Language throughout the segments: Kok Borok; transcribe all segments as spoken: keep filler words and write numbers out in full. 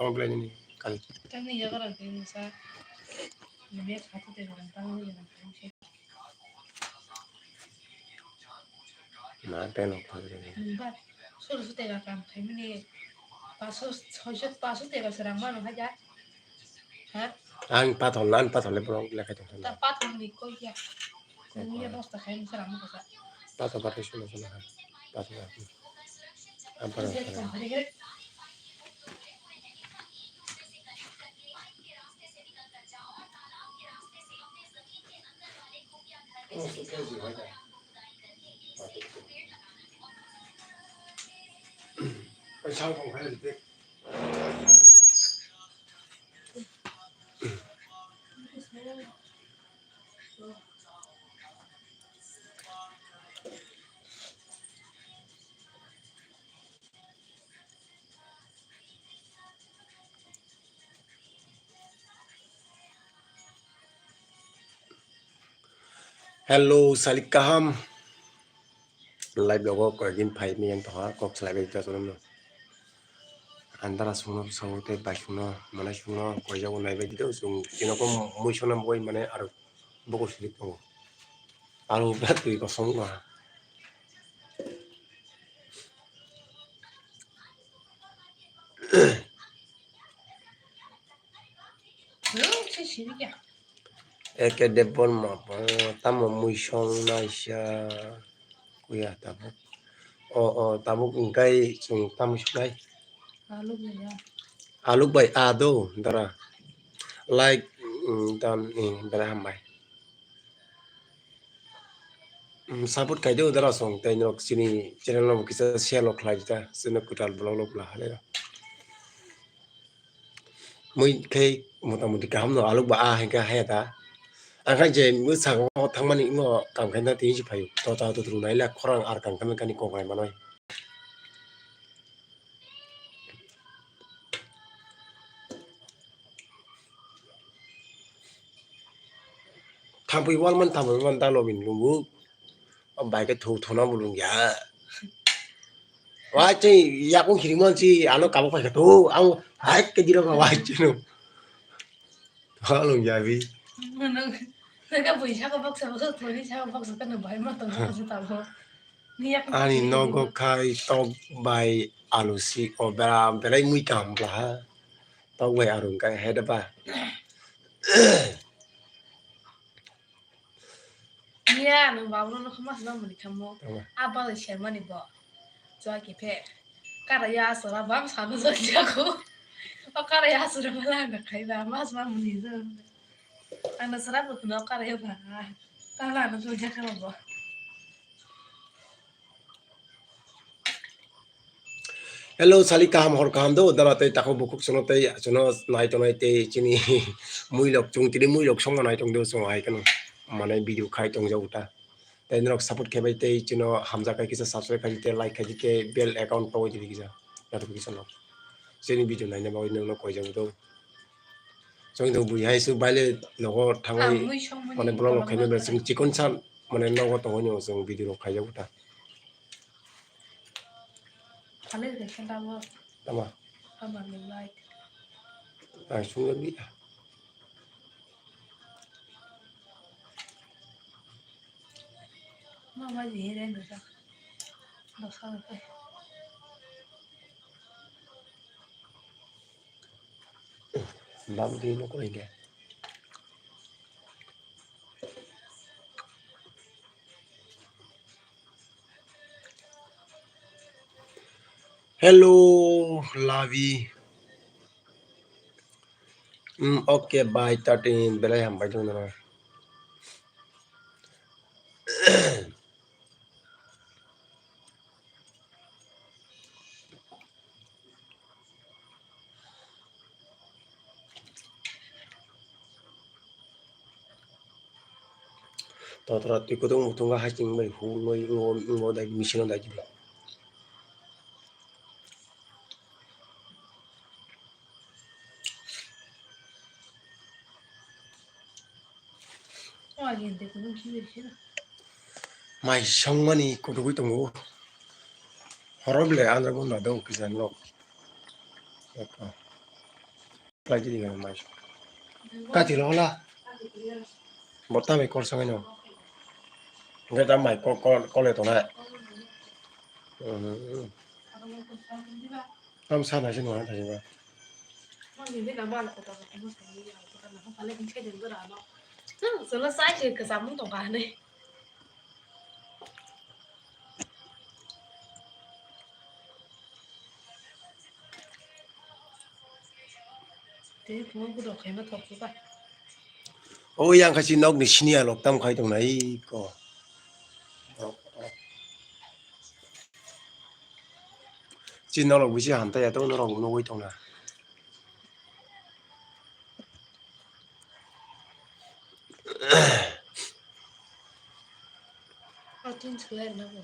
Oglai nini kali. Tangni yago rang tini sa. Nini khato te rang tangni rang tini se. Na teno khagre. Ba, suru su tega kam khai mini. Paso, soiso, paso tega serang mano haja. Ha? Ang pathol, ang pathol le borok lekhai tongthok. Ta pathol ni koi ya. Koi koi. Ni bosta khai misa ramu kasa. Pathol pathol suno suno ha. Pathol pathol. Ang pathol pathol. Hello, salik kaham. Live logo koyekdin phai miyang toha kok salai bai ta chwngno. Andara sungno sawo tei bai sungno manai sungno koijago nai bai dito chung tino ko mui sona boi mane aro boko suri tongo. Aro bwla twi kosong ma. Eke Debbarma, tamo mui song naisa kuya tabuk. O, o, tabuk wngkai chwng tamo swnai. Aluk bai a do, dara. Like, mm, dan, mm, dara hambai. Mm, support khai do, dara song, tei norok chini channel no kisa share lo khlai ta, chini kwtal vlog lo kla hale. Mui khe motamoti kaham no aluk ba a hai khe haya ta. Ang khe je mwsang o thangmani wngno kam khe na tini si phaio. Tota to tru naila khorang ar kam khe kani kok nai manoi. Thampui wal man thampui wal man ta lobin lubu. O bai khe thu thuna bulung ya. Wa chei yakung khiri man si ano kabo pai kha thu ang hai ke diro ka wa chei no. Halung ya bi. Nang ka bui saka baksa baksa thoni saka baksa ta no bai ma tong baksa ta bo. Ni yak Ani nogo khai tok bai alu si o bera berai mui kam bla ha. Tok bai arung kai hai da ba. Iya, nang babu no khama sa mani khamo. Tama. Aba le shermani bo. Chua ki phe. Kara ya sora bam sa no jor jago. O kara ya sora mala na khai ba mas ma muni jo. Ana sora bo no kara ya ba. Tala no jor jago bo. Hello, sali kaham hor kaham do, dara tei tako bukuk sono tei sono nai tongnai tei chini muilok chung tini muilok songma nai tong do song hai kano mane video khai tong jago ta. Tei norok support khe bai tei chino hamjak khai kisa subscribe khai tei like khai khe bell account pawai tini kisa notification no. Chini video naina bagwi nokno koi jago do. Chong do bui hai su baile nogo thangwi mui songmani mane vlog rok khaina bela sing chikon san mane nogo tongoi no chong video rok khai jago ta. Phale de khe labo. Tama. Hamar ni light. Ang sung ya bi. Mama ji here no sa. Dosa ko. Bam di no ko ide. Hello, Lavi. Mm, okay, bye, thirteen, belai hambai tong nang. Totra twi kutung mutung ga haching bai hu loi ngo ngo dai machine dai di. Mai songmani kutugwi tongo. Horo bele andra bo nado kisa nok. Lagi di mai. Kati lo la. Bota mai kor sangai no. Ngai ta mai kor kor kole to na. Hmm. Tam sana sih no ta ba. Solo sai ke samung to ba ne. Tei phungo gudok khaima thok khe ba. O yang kha si nok ni sini alok tam khai tong nai ko. Si nok rok bisi ham tai ya to norok nugui tong na. Atin selai na bo.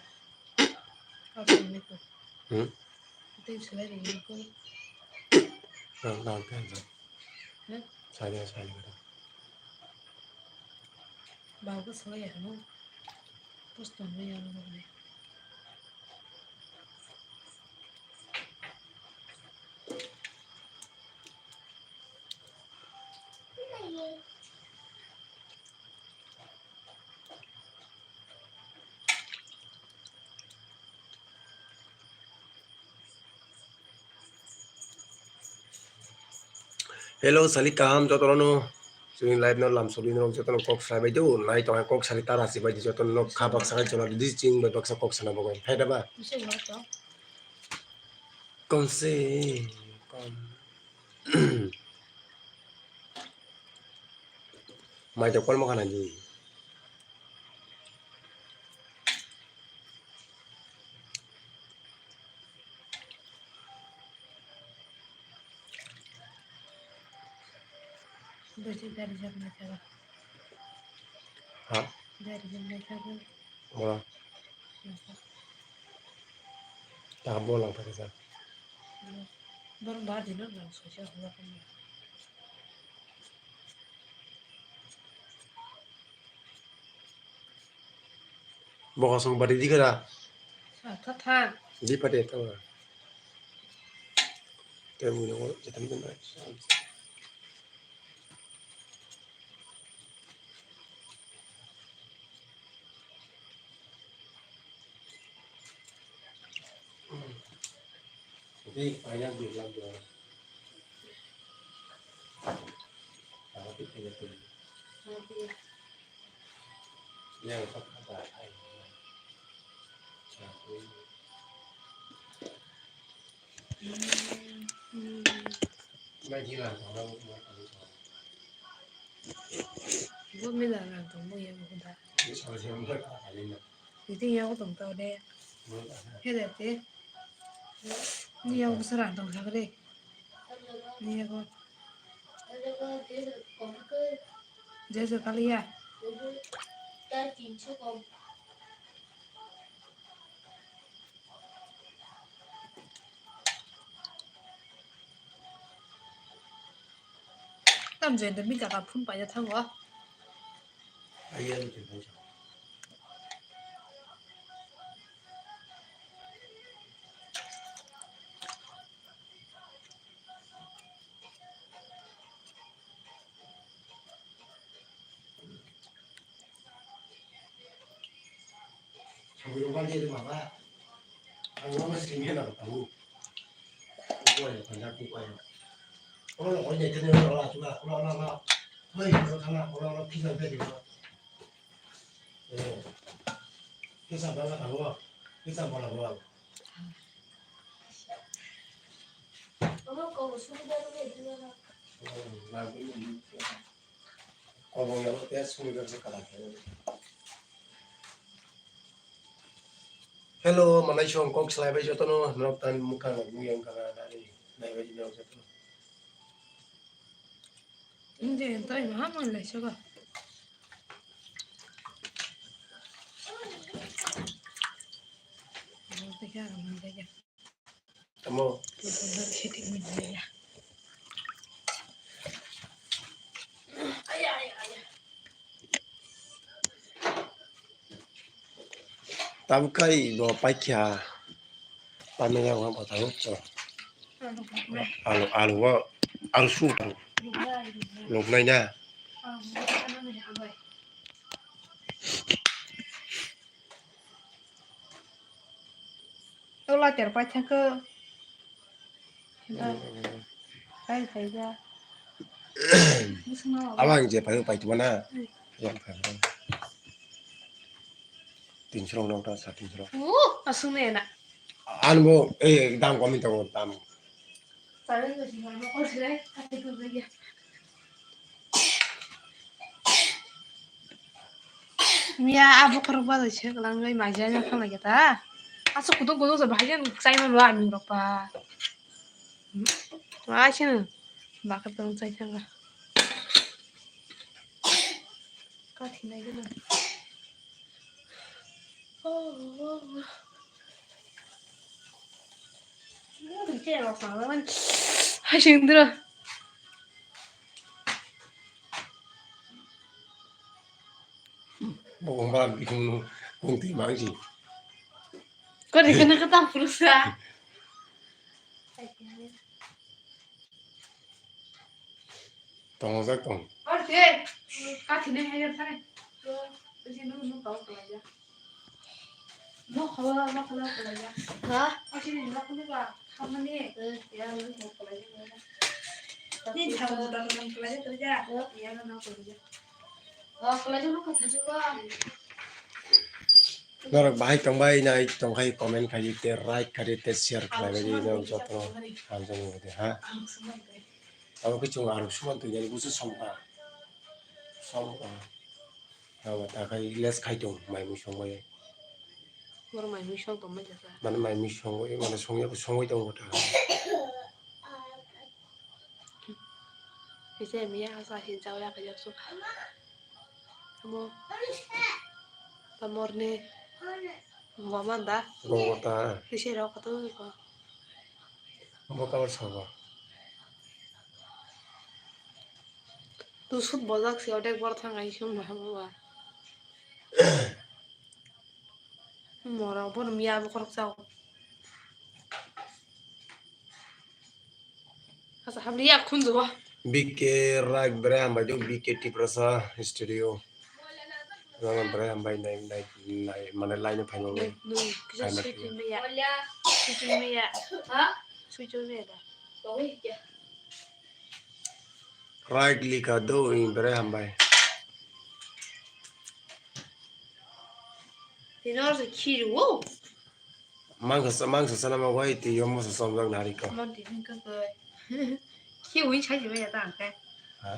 Atin ni ko. Hmm? Atin selai ni ko. Nang nang kan sa. Hmm? Saya saya kata. Bau ko selai ya no. Terus tuh ya no. Hello, salik kaham jotono. Chini live no lam soli no jotono kok sai bai do. Nai tong kok sali tara si bai di jotono kha baksa kai chola di ching bai baksa kok sana bagwi. Phaida ba? Konse, kon. Mai to kolmo khana di. Bwswk gari jak nai jaga. Ha? Gari jak nai jaga. Ora. Ta bolang pa sa. Bor ba dino lang so sa hua kan. Bokosong bari di kara. Sa tha tha. Di pate to. Te mui no jetan ben. Bo mila rang tong bo yang ko da. Iti yang ko tong tau de. He de te. Ni yang ko sarang tong thang de. Ni yang ko. Jai jai kali ya. Tam jen de mi jaga phun paina thango. Hello, manai song kok salai bai jotono, norok tani mukha rok nui ang kha nani nai bai norok jotono. Hindi, entai maha man lai soba. Tamo. Tam kai bo paikha. Pamela wa bata ucho. Alu, alu wa. Ang su tang. Nuknai na. Tola ter paithakhe. Kai khaija. Abang je payo paituma na. Yang khaija. Tinsrok nokta sa tinsrok. Uh, aswk ne na. Anbo eh dam komi tongo dam. Miya abo khorok bazai se kwlangwi maijani thanglaikha ta. Aswk kutung kutung se bahai jan chai manwa aming rok ba. Wa sino bakar tong chai thangla. Kathi nai gana. Hai singdra. Bokong ba bikung no kung twi mang si. Ko de kana ka tam purusa. Tongo jak tong. Arte, kathini hai thare. To, bisi nu nu kau kau ya. No khala, no khala khala ya. Ha? Asini no khala ka, khamani. Eh. Ya, no khala ya. Ni thang da khala ya, khala ya. Ya, no khala ya. Oh, khala ya, no khala ya. Norok bahai tongbai nai tongkhai comment khai di, te like khai di, te share khlai bai di, norok joto hamjani bai di, ha. Abo khe chwng arok suman twi jani busu somka. Somka. Abo ta khai less khai tong mai mui song bai. Boro mai mui song tong mai jasa. Mane mai mui song bai, mane song ya song bai tong ta. Kisa miya asa hin chao ya kajak su. Amo. Tamorni. Mama da. Rogo ta. Kisa rok katu ko. Bo kabar sabo. Tu sut bojak si odek bor thang ai sum na baba. Mora bor miya bo korok chao. Asa hamri ya khunju wa. B K Rai bere hambai do, B K Tiprasa Studio. Rang bere hambai nai, nai, nai, mane line phai nai. Nung kisa sui tui meya. Sui tui meya. Ha? Sui tui meya da. Right lika do, bere hambai. Tino se khiru wo. Mangsa, mangsa sana ma wai ti yomo sa somjak nari ko. Mon ti hin ko ko. Khi wi chai ji ya ta ke. Ha?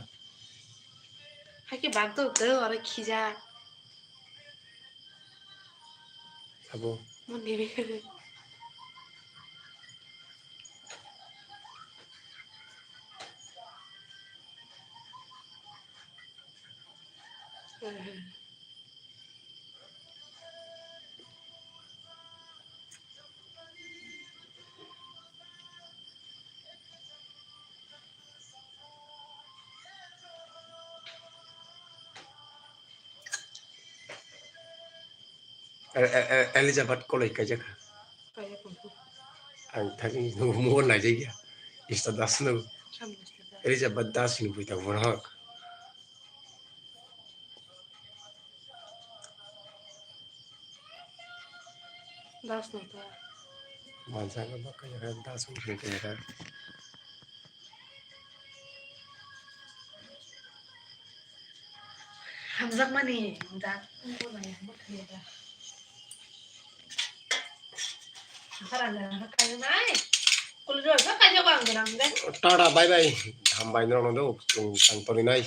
Ha ki bag to ko ora khija. Sabo. Mon ni be. E-, e-, e-, Elizabeth koloi kaijak kha. Kaijak kha. Ang thani nugo mugo naijak ya. Insta das nugo. Samni Insta das. Elizabeth das ni bui tang borok. Das no ta. Mansa ka baka ya das ni bui tang borok. Hamjakmani, hamjak. Tata, bye bye. Hambai norokno do, chwng tang torinai.